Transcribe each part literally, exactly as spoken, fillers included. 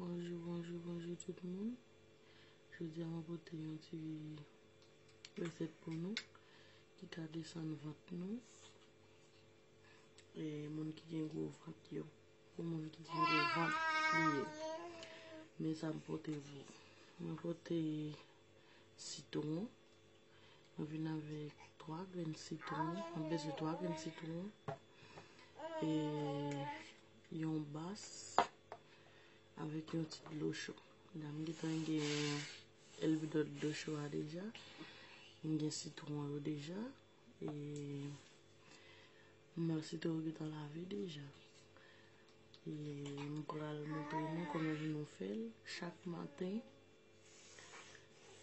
Bonjou, bonjou, bonjou tout moun. Jodi a mwen pote yon ti resèt pou nou ki ka desann vant nou. E moun ki gen gwo vant yo, pou moun ki gen gwo vant li ye. Men sa m pote pou ou. Mwen pote sitwon. Mwen vin avèk twa grenn sitwon. Mwen bezwen twa grenn sitwon. E yon bas avèk yon ti dlo cho. La m gentan gen elbidòt dlo cho a deja. M gen sitwon yo deja. E m wè sitwon yo gentan lave deja. E m pral montre nou kòman pou nou fè l chak maten.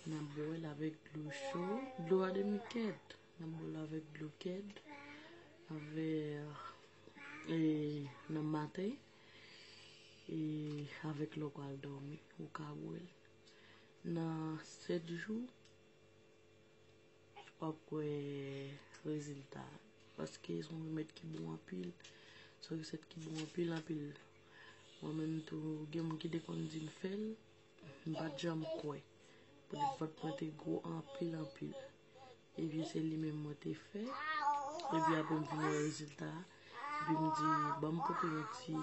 N ap bwè l avèk dlo cho, dlo a demi kèt. N ap bwè l avèk dlo kèt, avè, e, nan maten, e avèk lè w pral dòmi, ou ka bwè l. Nan sèt jou, w ap wè rezilta a. Paske se yon remèd ki bon anpil. Se yon resèt ki bon anpil, anpil. Mwen menm tou, gen moun ki te konn di m fè l, m pa t janm kwè. Poutèt vant mwen te gwo anpil, anpil. Epi se li menm mwen te fè. Epi apre m vin wè rezilta a. Epi m di, ban m pote yon ti,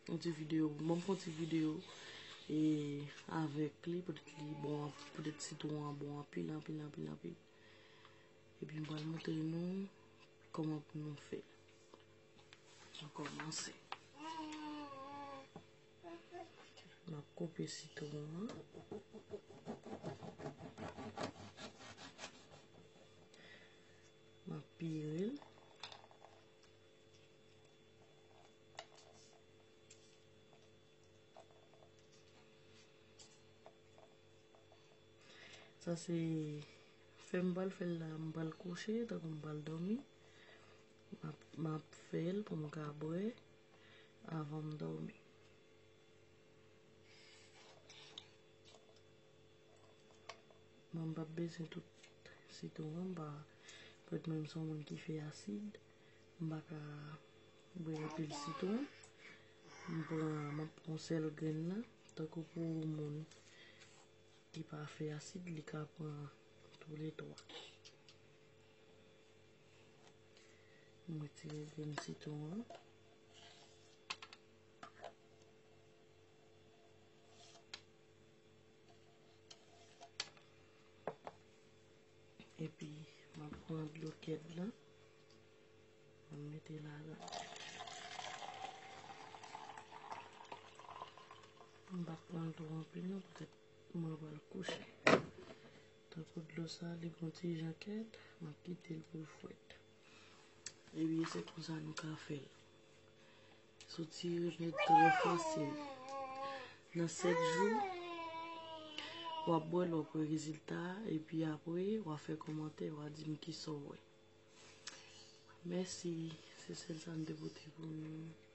yon ti videyo. Ban m fè yon ti videyo e avèk li, poutèt li bon, poutèt sitwon an bon anpil, anpil, anpil, anpil. Epi m pral montre nou kòman pou nou fè. An kòmanse. M ap koupe sitwon an. M ap pire l. Sa se fè m pral fè l la, m pral kouche, tankou m pral dòmi. M ap, m ap fè l pou m ka bwè avan m dòmi. Mwen m p ap bezwen tout sitwon an, m pa, poutèt mwen m se yon moun ki fè asid, m pa ka bwè anpil sitwon. M pran, m ap pran sèl grenn nan, tankou pou moun ki pa fè asid, li ka pran toulètwa. M retire grenn sitwon an. Epi, m ap pran dlo kèd lan. M mete ladan. M pa pran l twò anpil non, poutèt mwen pral kouche. Tankou dlo sa, li gon ti jan kèd, m ap kite l pou l fwèt. Ebyen, se konsa nou ka fè l. Se yon ti remèd trè fasil. Nan sèt jou, w ap bwè l, w ap wè rezilta a, epi apre, w a fè kòmantè, w a di m kisa w wè. Mèsi, se sèl sa m te pote pou nou.